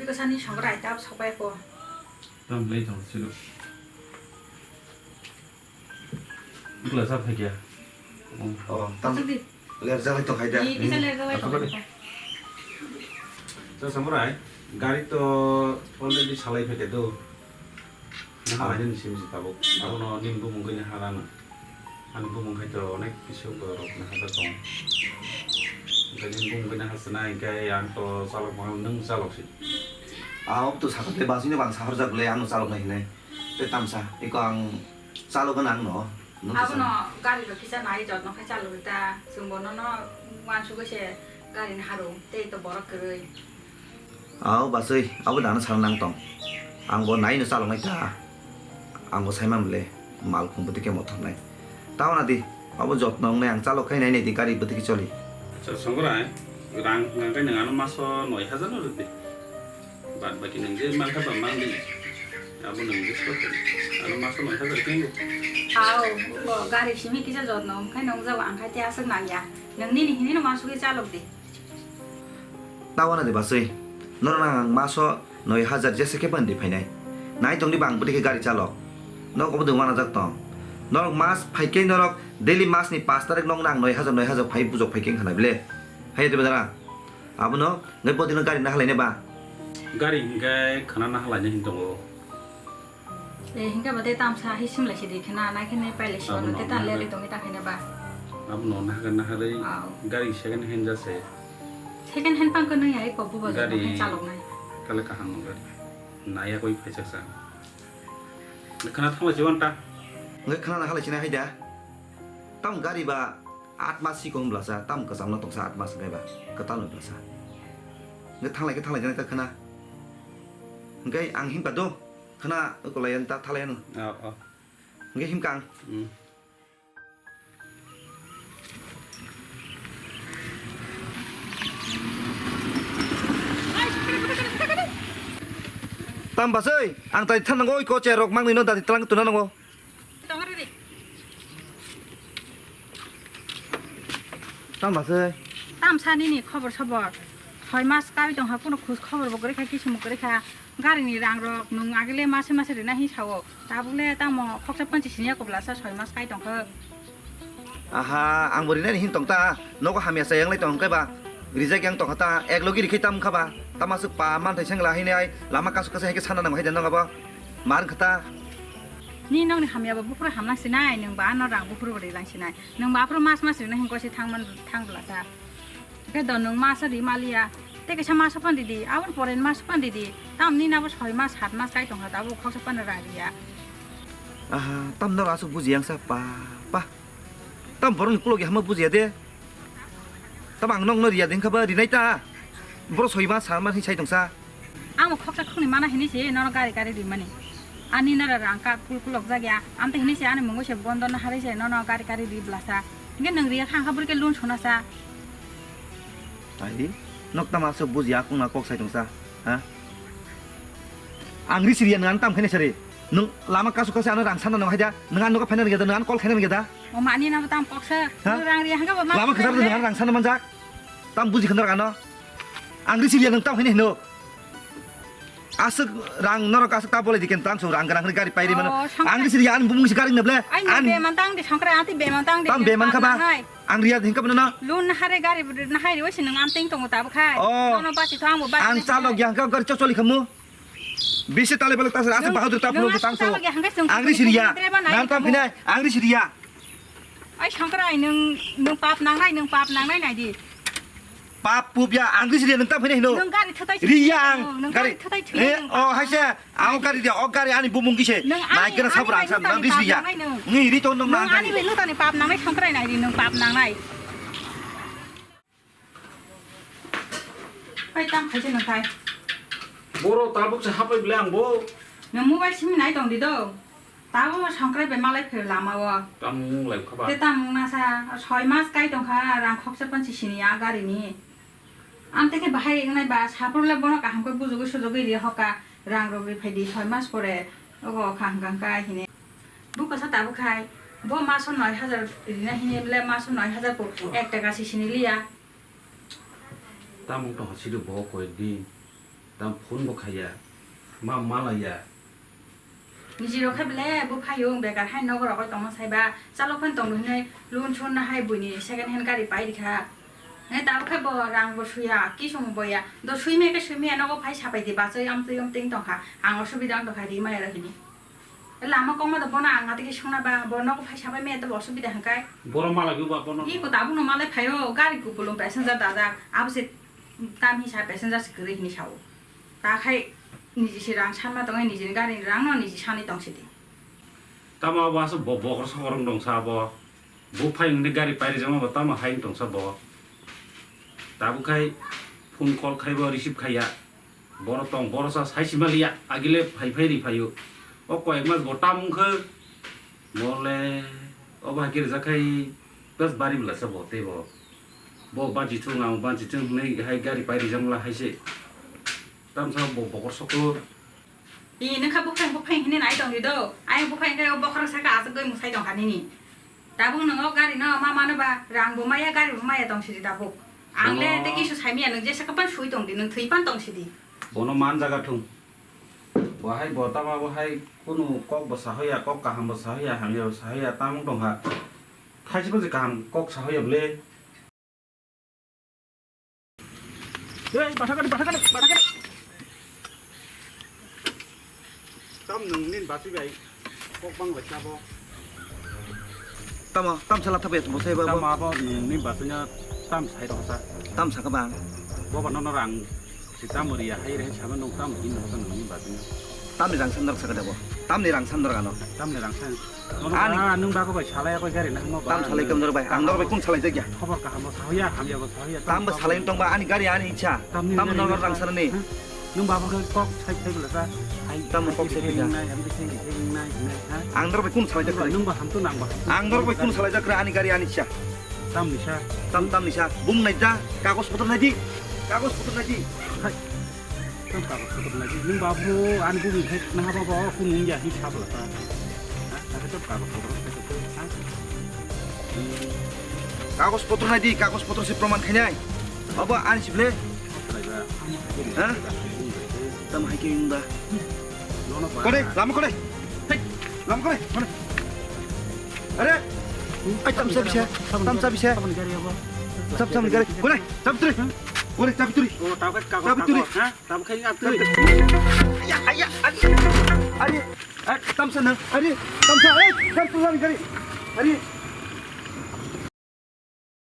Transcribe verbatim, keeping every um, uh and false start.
Kwsani songrai tab sokbai ko. Tam lei tong silo. Bwla sa phai kya? Oh, tam Asuk di. Ler jalai tong hai da. Ni kisa ler jalai tong hai da. Sa samurai, gari to already salai phai kya do. Naha lainani simi se tabuk. Abono nini bumung gwi naha rano. Ani bumung hai to onek kisa borok naha jak tongo. Hingke nini bumung gwi naha swnai hingke ang to chalok mano nwng chalok se. Ah, ok to sakha ble basino bang sahar jak ble ano chalok nai hinai. Te tamsa, eko ang chalok gana ang no. Nwng Abono kisa. Gari rok kisa nai jotno khai chalok ta. Chwng bono no wansugwi se gari naha rw. Tei to borok kwrwi. Aw, basui, abo dano sana nang tong. Ang bo naino chaloknai ta. Ang bo saimang le, mal khum bwtwi khe mothoknai. Tao na di, abo jotno wngnai ang chalok khai nai nai di gari bwtwi khe choli. Acha, Songrai, rang hwnkha khe nwng ano maso noi hajar no rwdi. Bad baki nwng je mankha ba mang di. Abo nwng je sot. Ano maso noi hajar khe wngo. Aw, bo gari simi kisa jotno khai nongjago ang khai te aswk nangya. Nwng nini hinino wansugwi chalok di. Tao na de basui. Norok nang ang maso noi hajar jesa khe ban di phainai. Nai tong di bang bwtwi khe gari chalok. Nok obo de wana jak tong. Norok mas phai khe norok daily mas ni pash tarik nok nang noi hajar noi hajar phai bujok phai khe khana bile. Hai de badara. Abono ngai bodi no gari na halai ne ba. Gari hingke khana na halai ne hin tongo. Eh, hingke bo tei tamsa hai simlai sidi khena, nai kheno pailai si Abo ono, tei no tan nahar lerli tongwi ta khaina ba. Abo no nahar nahar ri Aw. Gari second hand jase. Second hand pang kono ya, eko bubo Gari jano chalok nai. Kale kaham no gari. Naya koi phaisa sa. Khana thanglai si wanta. Ngai khana na halai sinai hai da. Tam gari ba at mas si ko hum blasa, tam kasam no tongsa at mas ngai ba. Katal no blasa. Ngai thanglai ke thanglai jani ta khana. Ngai ang him ka do. Khana ko layan ta thalayan. Oh, oh. Nge him kang. Hmm. Tam basui, ang tai than nango, iko che rok mang nino dati tlang tuna nango. Tam basui. Tam sani ni khobor sobor. Soi mas kai tong ha, kuno khus khobor bo gori kha, kisim gori kha. Gari ni rang rok nwng agile mase mase rina hi sao. Tabuk le tamo khoksa panchi sini ya kobla sa soi mas kai tong kha. Aha, ang bo rinani hin tong ta. Nogo hamya sa yang lai tong kai ba. Rijak yang tong kha ta. Ek logi rikhi tam kha ba. Tama suk pa man thai seng la hini ai. Lama kasu kasu hai ke sana nang hai dan nang ba. Mar kha ta. Ni nong ni hamya ba buphuru hamlang sinai, nwng ba ano rang buphuru bo rilang sinai. Nwng ba aphuru mas mas rina hin kosi thang man thang bla sa. Khe do nwng masa di maliya. Tei kaisa masa phan di di. Aboni pore masa phan di di. Tam ni nabo soi mas, sat mas kai tong kha, tabuk khoksa phan rang riya. Aha, tam no asuk buji yang sa pa, pa. Tam borok ni kulogi hama bujiya de. Tam ang nok no riya de hingkha ba rinai ta. Borok soi mas, sat mas hin sai tong sa. Ang bo khoksa khokni mana hini se nono gari gari rimani. Ani nara rang ka kul kulok jagya. Amte hini se ani mungo se bondo na hari se nono gari gari ri blasa. Hingke nwng riya khang kha bwrwi ke loan sona sa. Ai, nok tama aswk bujiya kung na kok sai tong sa. Ha? Ang ri siriya nang tam khene sari. Nwng lama kasu kasu ano rang sana nang haida. Nang ano ka phena nang da, nang ano call khena nang da. O mani na tam kok sa. Ha? Rang riya hangka ba ma. Lama khasar nang rang sana manjak. Tam buji khandar ano. Ang ri siriya nang tam khene hino. Aswk rang norok aswk ta bolai di ken tang so rang ganang gari pai ri mano. Oh, songkrai. Ang ri siriya an bumung si garing na ble. Ai no. An be mantang di songkrai anti be mantang di. Tam be man kha ba? Ang riya hingka bana na. Lun na hare gari na hai ri wasi nang am ting tongo tabuk khai. Oh. Nono basi to ang bo basi. Ang na chalo hai. Yang ka gari chok choli khamu. Bisi tale bale tasar aswk bahadur ta phulo tang so. Ang ri siriya. Nang tam khine ang ri siriya. Ai songkrai nwng, nwng pap nangnai, nwng pap nangnai nai di. Pap pup ya, ang ri siriya nwng tam khine hino. Nwng gari thotai thwi. Riya ang. Nwng gari thotai thwi. Eh, oh, hai se. Ang gari dia, oh, gari ani bumung kise. Nai kena sabra ang san, nang ri siriya. Ngi ri to nwng nang ani gari. Nwng ani belu tani pap nangnai songkrai nai di, nwng pap nangnai. Pai tam khaise nwng khai. Boro tabuk se hapai bele ang bo. Nwng mobile simi nai tong di do. Tabo songkrai bai malai phaio lama o. Tam mung lai khaba. Te tam mung nasa soi mas kai tong kha, rang khoksa panchi sini a gari ni. Am te khe bahai wngnai ba, saphuru le bono kaham khe bujugwi sujugwi ri hoka, rang rok ri phai di soi mas pore, ogo kha hwnkha hwnkha hini. Buko sa tabuk khai, bo maso noi hajar rina hini le maso noi hajar ko ek taka si sini liya. Tamung tong sidu bo koi din. Tam phone bo khaiya, ma malaya. Niji rok khe bele bo phaio, bekar hai nogo rok tongma saiba, chalo phan tong hinui loan sun na hai buini second hand gari pai rikha. Ne tabuk khe bo rang bo suya, kisung bo ya, do sui me khe sui me nogo phai sapai di, bachoi amtwi amtwi tongkha, ang osubida wng tongkha ri maya rok hini. Lama kok ma do bono ang atigi sungna ba, bo nogo phai sapai me to bo osubida hwnkhe. Boro malai bo ba bono. Iko tabuk no malai phaio, gari kupulung passenger dajak, abo se tam hisa passenger se kwrwi hini sao. Ta khai niji se rang sanma tongo, nijini gari ni rang no niji sani tong sidi. Tamo abo aswk bo-, bokhor sokhor wng tong sa abo. Bo phai wngni gari pairijak ma bo tamo hai wng tong sa bo. Tabuk khai phone call khai bo receive khaiya. Boro tong, boro sa sai sima liya, agile phai phai ri phaio. O koyek mas bo tam wngkha. Mole, obo hai khe rijak khai plus bari bwla sa bo tei bo. Bo banchi thung, ang banchi thung hwnwi hai gari pai rijak mla hai se. Tam sa bo bokhor sokhor. I nokha buphang buphang hinwi nai tong di do. Ai buphang khe o bokhorok saka aswk goi mwsai tong kha nini. Tabuk nwng o gari no ma mano ba, rang bo maya, gari bo maya tong sidi tabuk. Ang le tei kisu sai maya, nwng jesa kapan sui tong di, nwng thwi pan tong sidi. Bono man jaga thung. Bo hai bo tama bo hai kunu kok bo sahoya, kok kaham bo sahoya, hamya bo sahoya, tamung tong kha. Thaisi bo je kaham kok sahoya bole. Ei, batha kani, batha kani, batha kani. Tam nwng nini bachwi bai kok bang bai sabo. Tamo, tam sala thapai bo sai ba. Tam abo nwng nini bachwino tam sai rok sa. Tam saka bang. Boba nono rang si tam riya hai re sama nwng tam hin rok sa nwng nini bachwino. Tamni rang sandar saka debo. Tamni rang sandar ano. Tamni rang san. Ani. Ah, nwng bago bai salai bai gari na hamo ba. Tam salai kam dor bai. Ang dor bai kun salai jakya. Khobor kaham bo sahoya, hamya bo sahoya. Tam bo salai tong ba ani gari ani icha. Tam norok rang sarani. Nwng bago khe kok sai sai bwla sa. Tam kok sai pina. Nai, am sai sai nai, nai, ha? Ang dor bai kun salai jakra. Nwng ba ham to nang ba. Ang dor bai kun salai jakra ani gari ani icha. Tam ni sa. Tam, tam ni sa. Bung nai ja. Kagos potro nai di. Kagos potro nai di. Hai. Tang kagos kotor lagi. Nwng babu ani bumi hai naha babu o kunu wngya hin sabla ta. Ha? Tang kagos kotor khai to. Ha? Kagos potro nai di, kagos potro se proman khainai. Abo ani sible. Ha? Tam hai ke wngda. Kore, lama kore. Hei, lama kore, kore. Are. Ai, tam sa bisa, tam sa bisa. Tam sa gari. Kore, tam turi. Kore, tam turi. Oh, tam kagos. Tam turi. Ha? Tam khai ngat tui. Aya, aya, ari. Ari. Eh, tam sa nang. Ari, tam sa. Eh, tam sa gari. Ari.